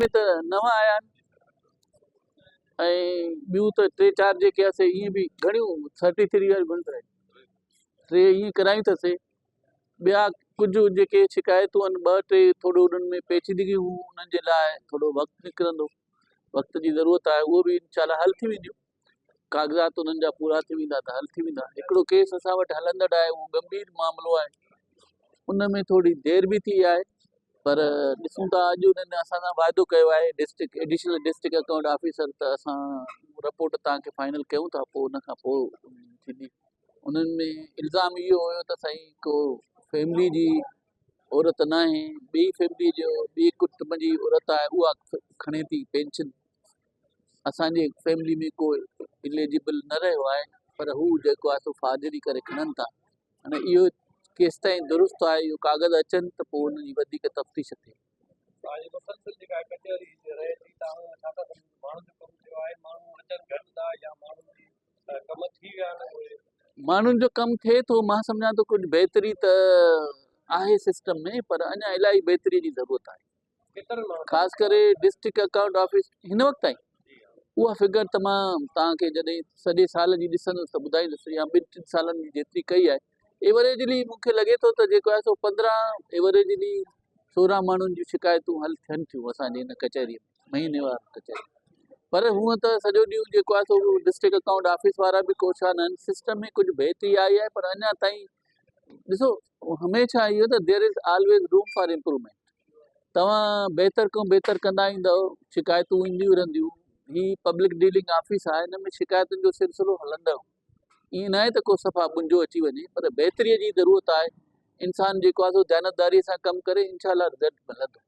۾ ته نو آيا آهن ۽ ٻيون ته ٽي چار جيڪي آهي سي ائين به گهڻيون ٿرٽي ٿري واريون گهڻيون ڪرايون ٽي ائين ڪرايون اٿس ٻيا ڪجهه جيڪي شڪايتون آهن ٻه ٽي ٿورو انهن ۾ پيچيدگيون هيون انهن جي لاء ٿورو وقت نڪرندو وقت جي ضرورت آهي اهو به انشاء الله حل ٿي وينديون ڪاغذات انهن جا پورا ٿي ويندا ته حل ٿي ويندا هڪڙو ڪيس اسان وٽ هلندڙ آهي اهو گنڀير معاملو آهي ان ۾ ٿوري دير به ٿي آهي پر ڏسون ٿا اڄ انهن اسان سان واعدو ڪيو آهي district additional district account officer ته اسان رپورٽ توهان کي فائنل ڪيون ٿا پوء ان کان پوء ٿيندي انهن ۾ الزام اهو هيو ته سائين ڪو فيملي جي عورت ناهي ٻي فيملي جو ٻي ڪٽنب جي عورت آهي اها کڻي ٿي پينشن اسانجي فيملي ۾ ڪو اليجبل نه رهيو آهي پر هو جيڪو آهي سو فارجري ڪري کڻن ٿا هاڻي اهو ڪيستائين درست آهي اهو ڪاغذ اچن ته پوء ان جي وڌيڪ تفتيش ٿئي. توهان جي مسلسل جيڪا ڪچهري هتي رهي ٿي توهان ڇا ٿا سمجهو ماڻهن جو ڪم ٿيو آهي ماڻهو اچن گهٽ ٿا يا ماڻهن جي ڪم ٿي ويا آهن اهي. ماڻهن جو ڪم ٿئي ٿو مان سمجهان ٿو ڪجهه بهتري ته آهي سسٽم ۾ پر اڃا الاهي بهتري جي ضرورت آهي. خاص ڪري ڊسٽرڪٽ اڪائونٽ آفيس هن وقت تائين اها فگر ته مان توهان کي جڏهن سڄي سال جي ڏسندس ته ٻڌائيندس يا ٻن ٽن سالن جي جيتري ڪئي آهي ايوريجلي مون کي لڳي ٿو ته جيڪو آهي سو پندرهن ايوريجلي سورهن ماڻهن جون شڪايتون حل ٿين ٿيون اسانجي هن ڪچهري ۾ مهيني وار ڪچهري پر هونء ته سڄو ڏينهن جيڪو آهي سو ڊسٽرڪٽ اڪائونٽ آفيس وارا به ڪوشان آهن سسٽم ۾ ڪجهه بهتري آئي آهي پر اڃا تائين ڏسو هميشه اهو ته there is always room for improvement توهان بهتر کان بهتر ڪندا ايندؤ شڪايتون اينديون رهنديون هي پبلڪ ڊيلنگ آفيس آهي هن ۾ شڪايتن جو سلسلو هلندو ائين ناهي ته ڪو صفا ٻنجو اچي وڃي پر بهتري جي ضرورت آهي انسان جيڪو آهي سو ديانتداري سان ڪم ڪري انشاء الله رزلٽ ملندو.